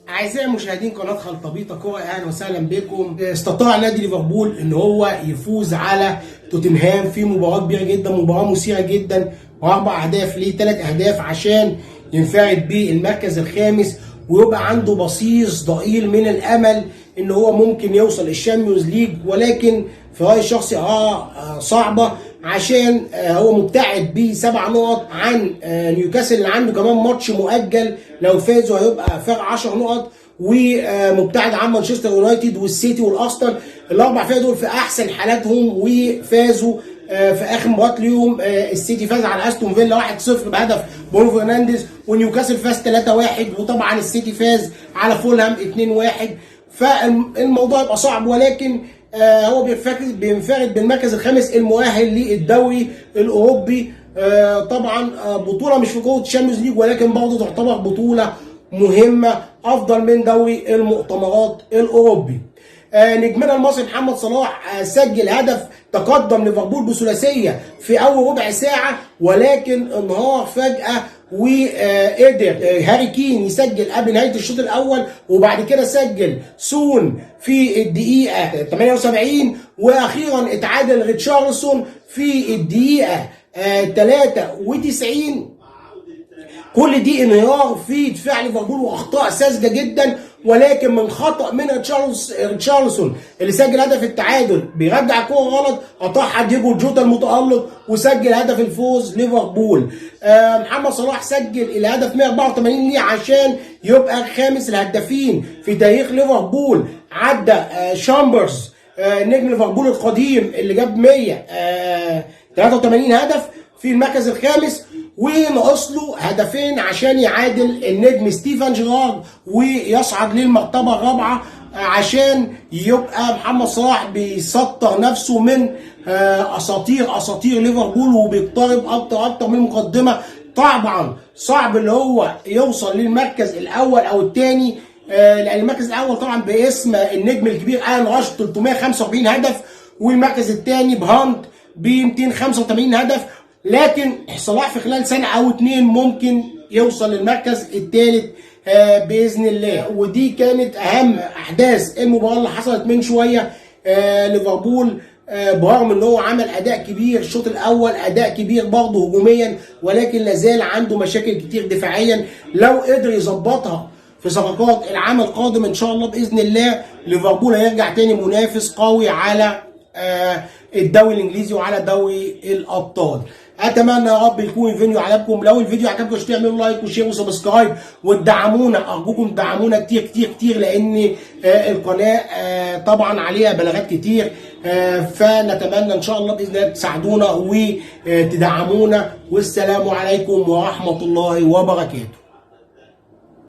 أعزائي مشاهدين قناة خلطبيطة كرة، أهلا وسهلا بكم. استطاع نادي ليفربول إن هو يفوز على توتنهام في مباراة كبيرة جدا، مباراة مثيرة جدا، وأربع أهداف ليه 3 أهداف عشان ينفرد بالمركز الخامس ويبقى عنده بصيص ضئيل من الأمل إن هو ممكن يوصل ال Champions League، ولكن في رأيي الشخصي صعبة عشان هو مبتعد ب7 نقط عن نيوكاسل اللي عنده كمان ماتش مؤجل، لو فازوا هيبقى فرق 10 نقط، ومبتعد عن مانشستر يونايتد والسيتي والارسنال. الاربع فرق دول في احسن حالاتهم وفازوا في اخر مباراة اليوم. السيتي فاز على استون فيلا 1-0 بهدف برونو فرنانديز، ونيوكاسل فاز 3-1، وطبعا السيتي فاز على فولهام 2-1. فالموضوع يبقى صعب، ولكن هو بينفرد بالمركز الخامس المؤهل للدوري الاوروبي. طبعا بطوله مش في قوة ال Champions League، ولكن برضه تعتبر بطوله مهمة افضل من دوري المؤتمرات الاوروبي. نجمنا المصري محمد صلاح سجل هدف تقدم ليفربول بثلاثيه في اول ربع ساعة، ولكن انهار فجاة وقدر هاري كين يسجل قبل نهاية الشوط الاول، وبعد كده سجل سون في الدقيقة 78، واخيرا اتعادل ريتشارلسون في الدقيقة 93. كل دي انهيار في دفاع ليفربول واخطاء ساذجة جدا، ولكن من خطا من ريتشارلسون اللي سجل هدف التعادل، بيرجع الكورة غلط، قطعها ديجو جوتا المتالق وسجل هدف الفوز ليفربول. محمد صلاح سجل الهدف 184 ليه عشان يبقى خامس الهدافين في تاريخ ليفربول، عدى شامبرز نجم ليفربول القديم اللي جاب 183 هدف في المركز الخامس، وناقص له هدفين عشان يعادل النجم ستيفن جيرارد ويصعد للمرتبه الرابعة، عشان يبقى محمد صلاح بيسطر نفسه من اساطير ليفربول وبيقترب اكتر من المقدمة. طبعا صعب اللي هو يوصل للمركز الاول او الثاني، لان المركز الاول طبعا باسم النجم الكبير آلان راش 345 هدف، والمركز الثاني بهانت ب 285 هدف، لكن صلاح في خلال سنة او 2 ممكن يوصل للمركز الثالث باذن الله. ودي كانت اهم احداث المباراة اللي حصلت من شوية. ليفربول برغم ان هو عمل اداء كبير الشوط الاول، اداء كبير برضه هجوميا، ولكن لازال عنده مشاكل كتير دفاعيا. لو قدر يظبطها في صفقات العام القادم ان شاء الله باذن الله، ليفربول هيرجع تاني منافس قوي على الدوري الانجليزي وعلى دوري الابطال. اتمنى يا رب يكون الفيديو عجبكم. لو الفيديو عجبكم تعملوا like و share و subscribe وتدعمونا، ارجوكم تدعمونا كتير كتير كتير، لان القناة طبعا عليها بلاغات كتير، فنتمنى ان شاء الله باذن الله تساعدونا وتدعمونا. والسلام عليكم ورحمة الله وبركاته.